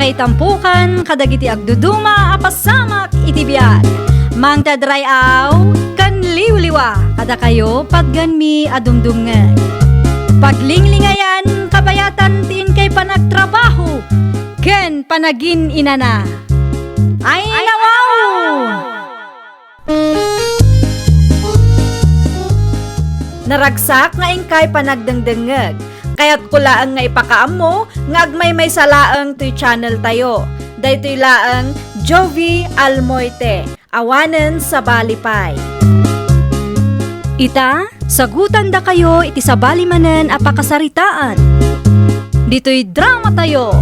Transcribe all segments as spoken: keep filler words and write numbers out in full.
Ay tampukan kadagiti agduduma a pasamak iti biag. Mangted ray-aw ken liwliwa kadakayo patgenmi a dumdumngeg. Paglinglingayan kabayatan ti inkay panagtrabaho ken panagin-inana. Ay, nawaw! Naragsak nga inkay panagdengdengngeg. Kayatko laeng nga ipakaammo nga agmaymaysa laeng toy channel tayo. Daytoy laeng Jovi Almoite, awanen sabali pay. Ita, sagutandakayo iti sabali manen a pakasaritaan. Ditoy drama tayo.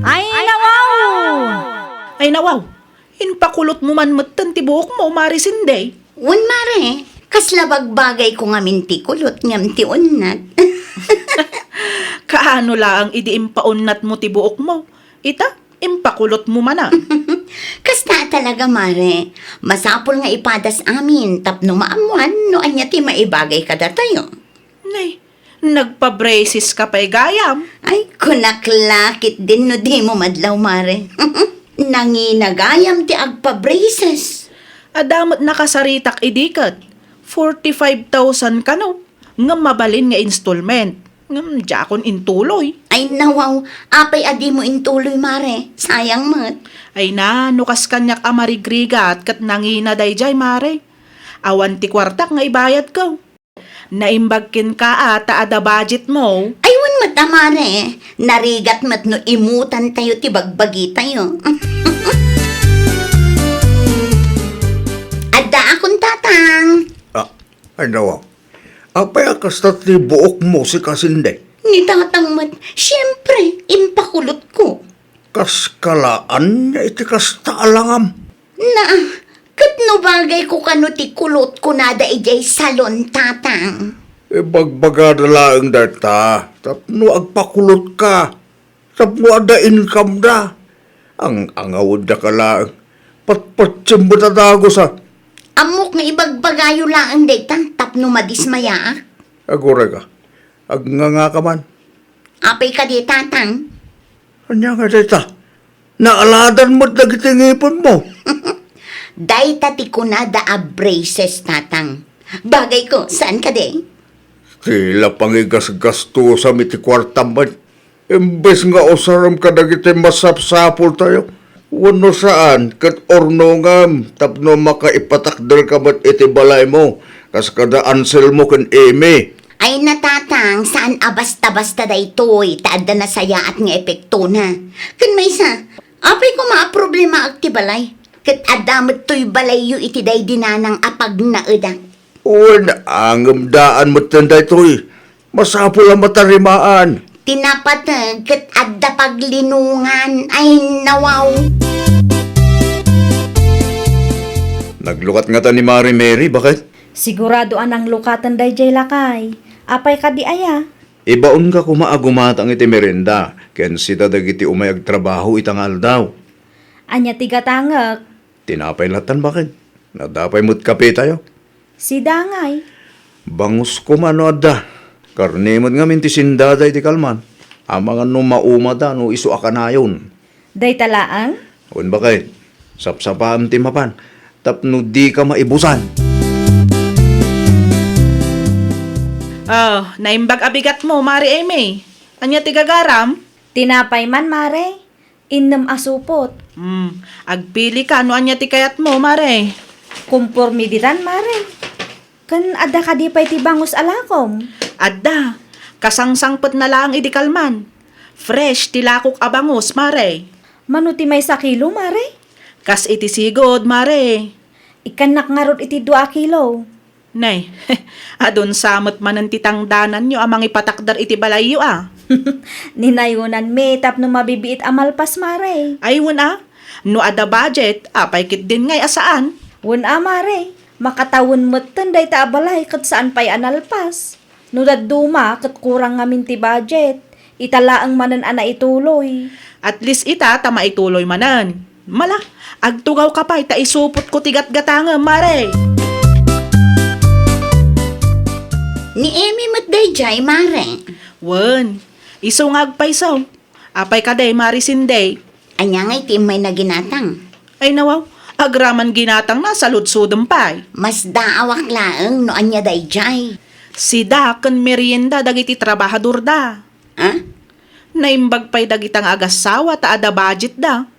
Ay, nawaw! Ay, nawaw! Impakulotmo man metten ti buokmo, Mare Cindy. Wen, Mare, kasla bagbagayko ngamin ti kulot ngem ti unnat. Kaano laeng idi impaunnatmo ti buokmo? Ita, impakulotmo manen. Kasta talaga, Mare. Masapul nga ipadas amin tapno maammuan no ania ti maibagay kadatayo. Nay, nagpa-braces ka pay gayam? Ay, kunak la ketdin no dimo madlaw, Mare. Nangina gayam ti agpa-braces. Adda met nakasaritak idi ket forty-five thousand kano, ngem mabalin nga installment. Ngem diakon intuloy. Ay, nawaw, apay a dimo intuloy, Mare? Sayang met. Ay na, no kas kaniak a marigrigat ket nangina daydiay, Mare. Awan ti kuartak nga ibayadko. Naimbag kenka a ta adda budgetmo. Ay, wen met a, Mare. Narigat met no imutantayo ti bagbagitayo. Addaakon, Tatang. Ah, ay, nawaw. Apay a kasta ti buokmo, sika, Cindy? Ni Tatang met, siempre, impakulotko. Kas kalaan nga iti kasta a langam. Na, ket no bagayko kano ti kulot kunada idiay salon, Tatang. Ibagbagada laeng dayta tapno agpakulotka, tapno adda income da. Ang-angawedda ka laeng. Patpatiem met a dagus, a. Ammok nga ibagbagayo laeng dayta tapno madismayaak. Aguray ka. Agnganga ka man. Apay kadi, Tatang? Ania nga dayta? Naaladan met dagiti ngipenmo. Dayta ti kunada a braces, Tatang. Bagayko, saan kadi? Ti la pangigasgastusam iti kuartam met. Imbes nga usarem kadagiti masapsapultayo, wenno saan ket urnongem tapno makaipatakderka met iti balaymo, kas kada Anselmo ken Amy. Ay na, Tatang, saan a basta-basta daytoy, ta adda nasayaat nga epektona. Ken maysa, apay koma a problemaak ti balay? Ket adda met toy balayyo iti daydi nanang a pagnaedak. Wen, ngem daan metten daytoy. Masapul a matarimaan. Ti napateg ket adda paglinongan. Ay, nawaw. Naglukat ngata ni Mare Mary, baket? Sigurado a nanglukaten daydiay lakay. Apay kadi aya? Ibaonka koma a gumatang iti merienda, ken sita dagiti umay agtrabaho ita nga aldaw. Ania ti gatangek? Tinapay lattan, baket. Adda pay met kapetayo. Sida ngay. Bangus koma no adda. Karne met ngamin ti sendada iti kalman. Amangan no maumada no isu a kanayon. Dayta laeng? Wen, baket. Sapsapaam ti mapan tapno dika maibusan. Oh, naimbag a bigatmo, Mare Amy. Ania ti gagaram? Tinapay man, Mare. Innem a supot. Hmm, agpilika no ania ti kayatmo, Mare. Komporme ditan, Mare. Ken adda kadi pay ti bangus a lakom? Adda. Kasangsangpetna laeng idi kalman. Fresh ti lakok a bangus, Mare. Mano ti maysa kilo, Mare? Kas iti sigud, Mare. Ikkannak ngarud iti dua a kilo. Nay, adun sa met manen ti tangdananyo a mangipatakder iti balayyo a. Ninayonanmi tapno mabibiit a malpas, Mare. Ay, wen a. No adda budget, apay ketdin ngay a saan? Wen a, Mare. Makatawen metten dayta a balay ket saan pay a nalpas. No dadduma ket kurang ngamin ti budget, ita laeng manen a naituloy. At least ita ta maituloy manen. Mala, agtugawka pay ta isupotko ti gatgatangem, Mare. Ni Amy met daydiay, Mare. Wen, isu nga agpayso. Apay kadi, Mari Cindy? Ania ngay ti immay na ginatang? Ay nawaw, agraman ginatangna, saludsodem pay. Masdaawak laeng no ania daydiay. Sida ken merienda dagiti trabahadorda. Ah? Naimbag pay dagita nga agassawa ta adda budgetda.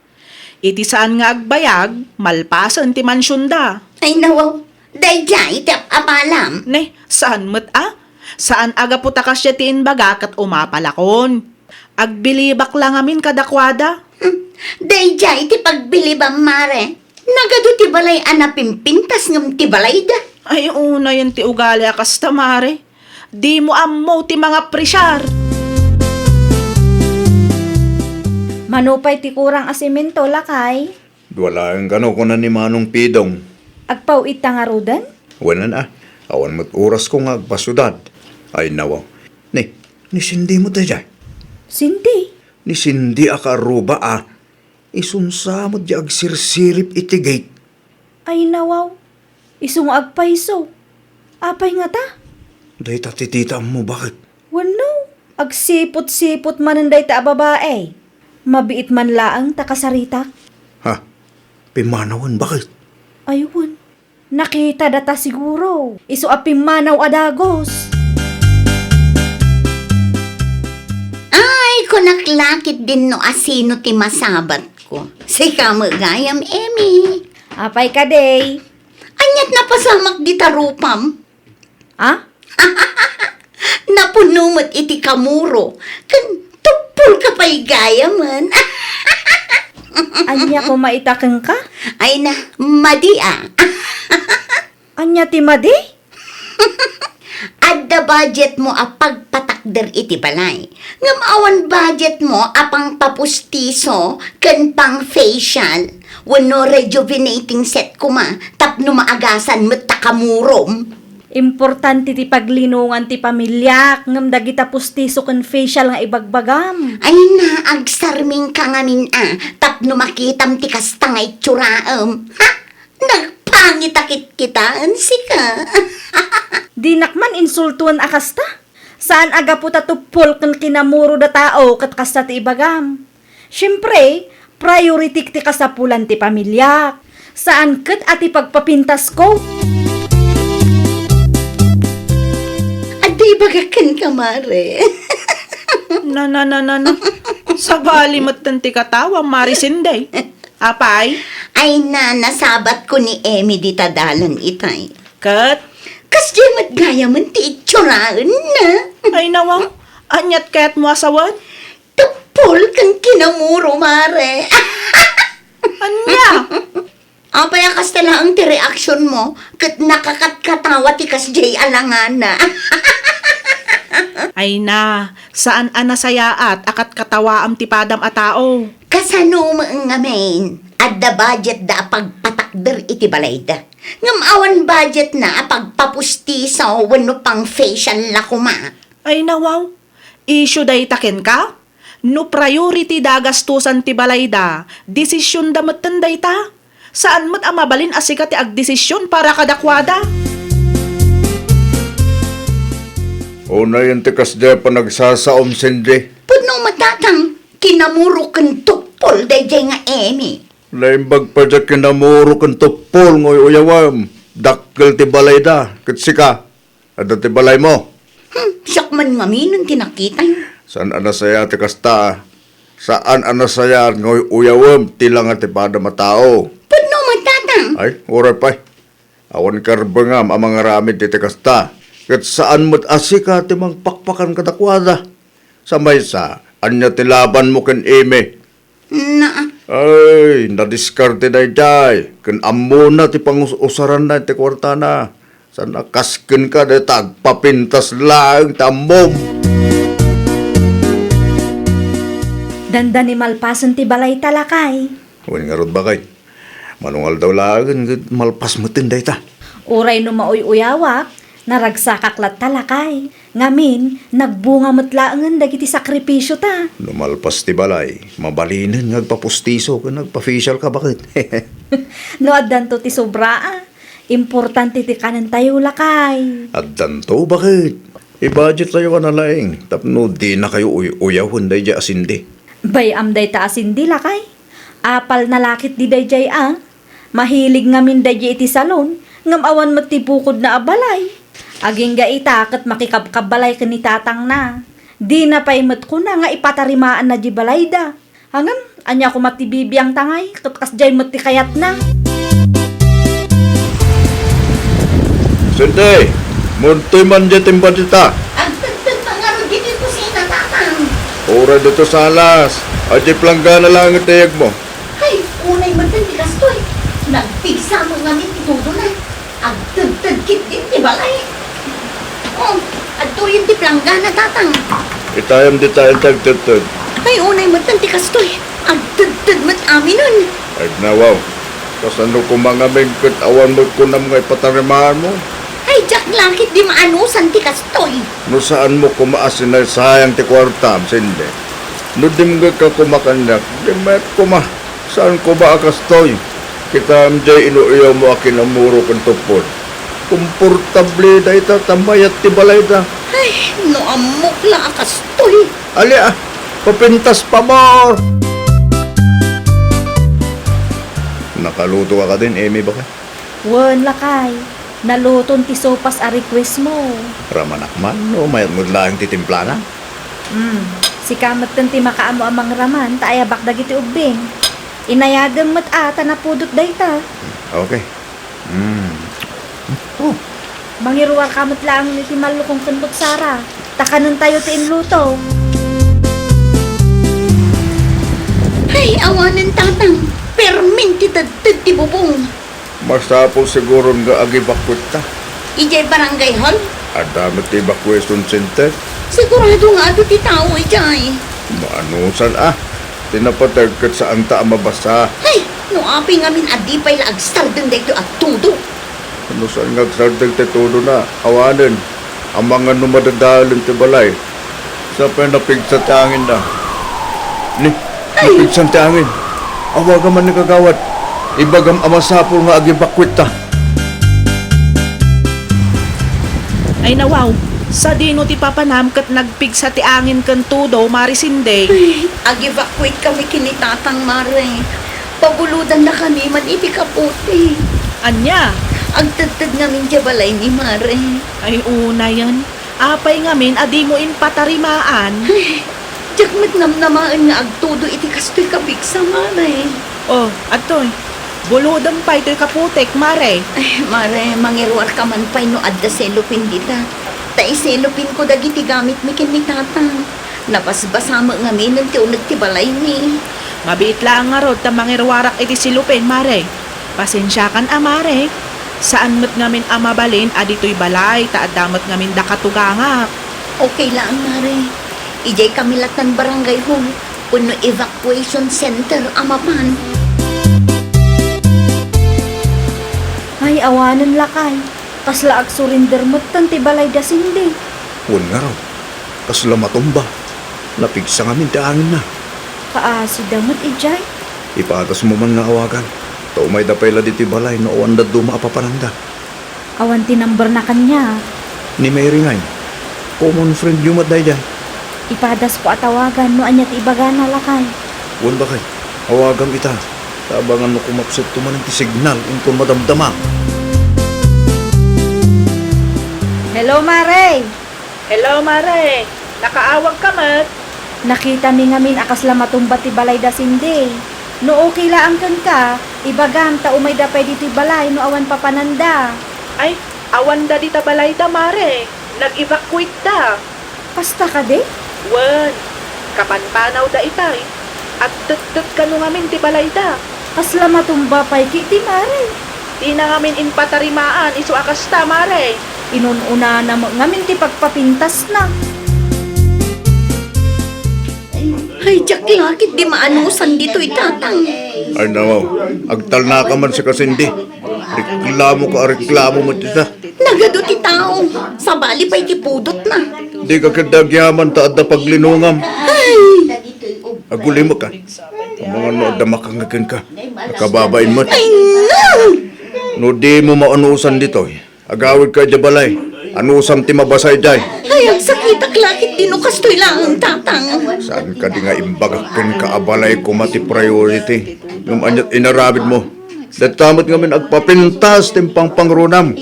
Iti saan nga agbayag, malpasen ti mansionda. Ay nawaw, daydiay ti ap-apalam. Ne, saan met a? Saan a gapu ta kasdiay ti imbaga ket umapalakon. Agbilibak la ngamin kadakuada. Hmm, daydiay ti pagbilibam, Mare. Nagadu ti balay a napimpintas ngem ti balayda. Ay, unayen ti ugali a kasta, Mare. Dimo ammo ti mangapresiar. Mano pay ti kurang a semento, lakay? Dua laeng kano, kuna ni Manong Pidong. Agpaw-itta ngaruden? Wen a, awan met orasko nga agpasiudad. Ay nawaw. Ni, ni Cindy met daydiay. Cindy? Ni Cindy a kaarruba a. Isunsa met di agsirsirip iti gate. Ay nawaw, isu nga agpayso. Apay ngata? Dayta ti tita ammo, baket? Wenno, agsipot-sipot manen dayta a babai. Mabiit man laeng ta kasaritak. Ha? Pimmanawen, baket? Ay wen, nakita data siguro. Isu a pimmanaw a dagus. Ay, kunak lakit din no asino ti masabatko. Sika met gayam, Emmy. Apay kadi? Aniat napasamak dita rupam? Ah? Napuno met iti kamuro, ken tuppol ka pay gayamen. Ania koma ita kenka? Ay na, madi a. Ania ti madi? Adda budget mo a pagpatakder iti balay. Ngem awan budget mo a pangpapustiso ken pang-facial wenno rejuvenating set koma tapno maagasan met ta kamurom. Importante ti paglinongan ti pamiliak, ngem dagita pustiso ken facial nga ibagbagam. Ay na, agsarming ka ngamin a, tapno makitam ti kasta nga itsuraem. Ha? Nagpangit a kitkitaen sika. Dinak man insultoen a kasta. Saan a gapu ta tuppol ken kinamuro da tao ket kasta ti ibagam. Siempre, priority ti kasapulan ti pamiliak. Saan ket a ti pagpapintasko. Adda ibagak kenka, Mare. Na, na, na, na, na. Sabali metten ti katawam, Mare Cindy. Apay? Ay na, nasabatko ni Emmy dita dalan itay. Ket? Kasdiay met gayamen ti itsuraenna. Ay, nawaw. Aniat kayatmo a sawen? Tuppol ken kinamuro, Mare. Ania? Apay a kasta laeng ti reaksionmo ket nakakatkatawa ti kasdiay a langana? Ay na, saan a nasayaat a katkatawaam ti padam a tao. Kasano met ngamin? Adda budgetda a pagpatakder iti balayda. Ngem awan budgetna a pagpapustiso wenno pang-facial la koma. Ay nawaw, issue dayta kenka? No priority da a gastusan ti balayda, desisionda metten dayta. Saan met a mabalin a sika ti agdesisyon para kadakuada. Unayen ti kasdiay a panagsasaom, Cindy. Pudno met, Tatang, kinamuro ken tuppol daydiay nga Emmy. Naimbag pay diay kinamuro ken tuppol nga uy-uyawem. Dakkel ti balayda, ket sika, adda ti balaymo. Hmm, siak man ngaminen ti nakita. Saan a nasayaat ti kasta. Saan a nasayaat nga uy-uyawem ti langa ti padam a tao. Pudno met, Tatang. Ay, uray pay. Awan karbengam a mangaramid iti kasta. Ket saan met a sika ti mangpakpakan kadakuada. Sa maysa, ania ti labanmo ken Emmy? Na. Ay, nadiskarte daydiay. Ken ammona ti pangus-usaranna iti kuartana. Saan a kas kenka dayta agpapintas laeng ti ammom. Dandani malpasen ti balayta, lakay. Wen ngarud, baket? Manungaldaw laengen ket malpas metten dayta. Uray no mauy-uyawak, naragsakak latta, lakay. Ngamin, nagbunga met laengen dagiti sakripisiota. No malpas ti balay, mabalinen nga agpapustiso ken agpa-facial ka, baket? No addanto ti sobra, a. Importante ti kanentayo, lakay. Addanto, baket? I-budgettayo a nalaing tapno dinakayo uy-uyawen daydiay a Cindy. Bay-am dayta a Cindy, lakay. Apalna la ketdi daydiay a. Mahilig ngamin daydiay iti salon, ngem awan met ti bukodna a balay. Agingga ita ket makikabkabbalay ken ni tatangna. Dina pay met kuna nga ipatarimaanna di balayda. Ngem, ania koma ti bibiangta ngay, ket kasdiay met ti kayatna. Cindy, muntoy man diay timbadita. Agtedtedta ngarud ditoy kusina, Tatang. Uray ditoy salas. Adiay planggana laeng ti ayegmo. Hay, unay metten ti kastoy. Nagpigsa met ngamin ti tudona. Agtedted ketdin ti balay. Oh, adtoyen ti planggana, Tatang. Itayam dita ti agtedted. Ay, unay metten ti kastoy. Agtedted met aminen. Ay, nawaw. Kasano koma ngamin ket awan met kunam nga ipatarimaanmo? Ay, diak la ketdi maanusan ti kastoy. No saanmo koma a sinaysayang ti kuartam, Cindy. No dimngegka koma kaniak, dimmayak koma. Saan koma a kastoy? Kitam diay inuuyawmo a kinamuro ken tuppod. Komportable dayta ta mayat ti balayda. Ay, no ammok la a kastoy. Ali a, papintas pabor! Nakaluto ka kadin, Amy, baket? Wen, lakay. Naluton ti sopas a request mo. Ramanak man, no mayat met laeng ti timplana. Hmm, sika metten ti makaammo a mangraman, ta ayabak dagiti ubbing. Inayadem met a, ta napudot dayta. Okay. Hmm. Oh. Mangiruarka met laeng iti mallukong ken kutsara, ta kanentayo ti inluto. Ay, awanen, Tatang. Permin ti tedted ti bubong. Masapul siguron nga ag-evacuate ta. Idiay barangay hall? Adda met ti evacuation center. Sigurado nga adu ti tao idiay. Maanusan a. Ti napateg ket saanta a mabasa. Hay! No apay ngamin a di pay la agsardeng daytoy a tudo. No saan nga agsardeng ti tudona, awanen. Amangan no madadaelen ti balay. Sa pay napigsa ti anginna. Ni, ay! Napigsan ti angin. Awagam man ni kagawad. Ibagam a masapul nga ag-evacuate ta. Ay nawaw, sadino ti papanam ket nagpigsa ti angin ken tudo, Mari Cindy? Ay, ag-evacuate kami ken ni Tatang, Mare. Pabulodannakami man iti kapote. Ania? Agtedted ngamin diay balay ni Mare. Ay, unayen. Apay ngamin a dimo impatarimaan? Ay, diak met namnamaen nga agtudo iti kastoy kapigsa, Mare. Oh, adtoy. Bulodem pay toy kapotek, Mare. Ay, Mare, mangiruarka man pay no adda selopin dita. Ta iselopinko dagiti gamitmi ken ni Tatang. Nabasbasa met ngaminen ti uneg ti balaymi. Mabiit laeng ngarud ta mangiruarak iti selopin, Mare. Pasensiakan a, Mare. Saan met ngamin a mabalin a ditoy balay ta adda met ngamin daka tugangak. Okay laeng, Mare. Idiay kami lattan barangay hall wenno evacuation center a mapan. Ay, awanen lakay. Kasla agsurinder metten ti balay da Cindy. Wen ngarud. Kasla matumba. Napigsa ngamin ti anginna. Kaasida met idiay. Ipadasmo man nga awagan. Ta umayda pay la ditoy balay no awan dadduma a papananda. Awan ti numberna kaniak. Ni Mary ngay. Common friendyo met daydiay. Ipadasko a tawagan no ania ti ibagana, lakay. Wen, baket. Awagam ita. Ta abangan no kumapsutto manen ti signal inton madamdama. Hello, Mare! Hello, Mare. Nakaawagka met? Nakitami ngamin a kasla matumba ti balay da Cindy. No okay laeng kenka, ibagam ta umayda pay ditoy balay no awan papananda. Ay, awanda dita balayda, Mare. Nag-evacuate da. Kasta kadi? Wen, kapanpanawda itay. Agtedted kano ngamin ti balayda. Kasla matumba pay ketdi, Mare. Dina ngamin impatarimaan isu a kasta, Mare. Inun-unana met ngamin ti pagpapintasna. Ay, diak la ketdi maanusan ditoy, Tatang. Ay, nawaw. Agtalnaka man sika, Cindy. Reklamoka a reklamo met ita. Nagadu ti tao. Sabali pay ti pudotna. Dika ketdi agyaman ta adda paglinongam. Ay! Agulimekka. Amangan no adda makangngeg kenka. Nakababain met. Ay, no! No dimo maanusan ditoy, agawidka idiay balay. Anusam ti mabasa idiay? Ay, agsakitak la ketdi no kastoy laeng, Tatang. Saan kadi nga imbagak kenka a balay koma ti priority? Ngem aniat inaramidmo? Dayta met ngamin agpapintas ti impangpangrunam.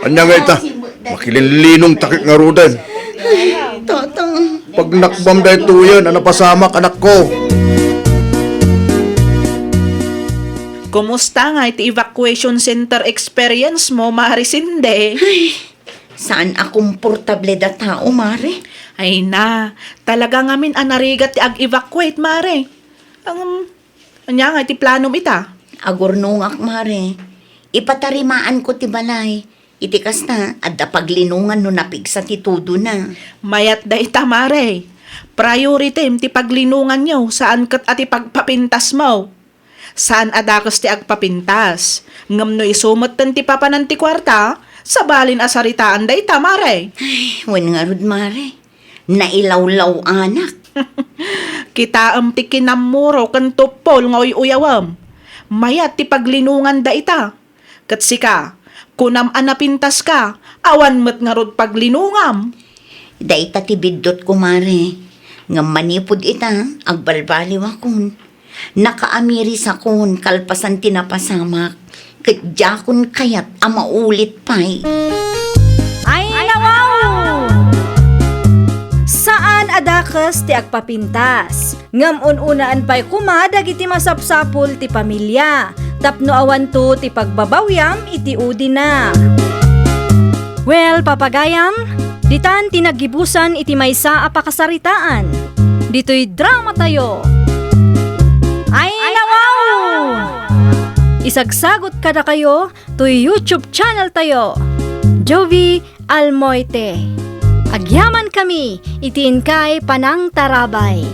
Ania nga ita? Makilinlinong ta ket ngaruden. Ay, Tatang. Pagnakbam daytoyen a napasamak, anakko. Kumusta nga iti evacuation center experience mo, Mare Cindy? Ay, saan a komportable da tao, Mare. Ay na, talaga ngamin a narigat ti ag-evacuate, Mare. Ang, ania nga iti planom ita? Agurnongak, Mare. Ipatarimaanko ti balay. Iti kasta, adda paglinongan no napigsa ti tudona. Mayat dayta, Mare. Prioritim ti paglinonganyo, saan ket a ti pagpapintasmo. Saan a dakes ti agpapintas. Ngem no isu metten ti papanan ti kuarta, sabalin a saritaan dayta, Mare. Ay, wen ngarud, Mare. Nailawlaw-anak. Kitaem ti kinammuro ken tuppol nga uy-uyawem. Mayat ti paglinongan dayta. Ket sika, kunam a napintaska, awan met ngarud paglinongam. Dayta ti biddutko, Mare. Ngem manipud ita, agbalbaliwakon. Nakaamirisakon kalpasan ti napasamak, ket diakon kayat a maulit pay. Ay, nawaw! Saan a dakes ti agpapintas. Ngem un-unaen pay koma dagiti masapsapul ti pamilia tapno awanto ti pagbabawiam iti udina. Well, papagayam, ditan ti naggibusan iti maysa a pakasaritaan. Ditoy dramatayo. Ay, nawaw! Isagsagot kadakayo toy YouTube channel tayo, Jovie Almoite. Agyamankami iti inkay panangtarabay.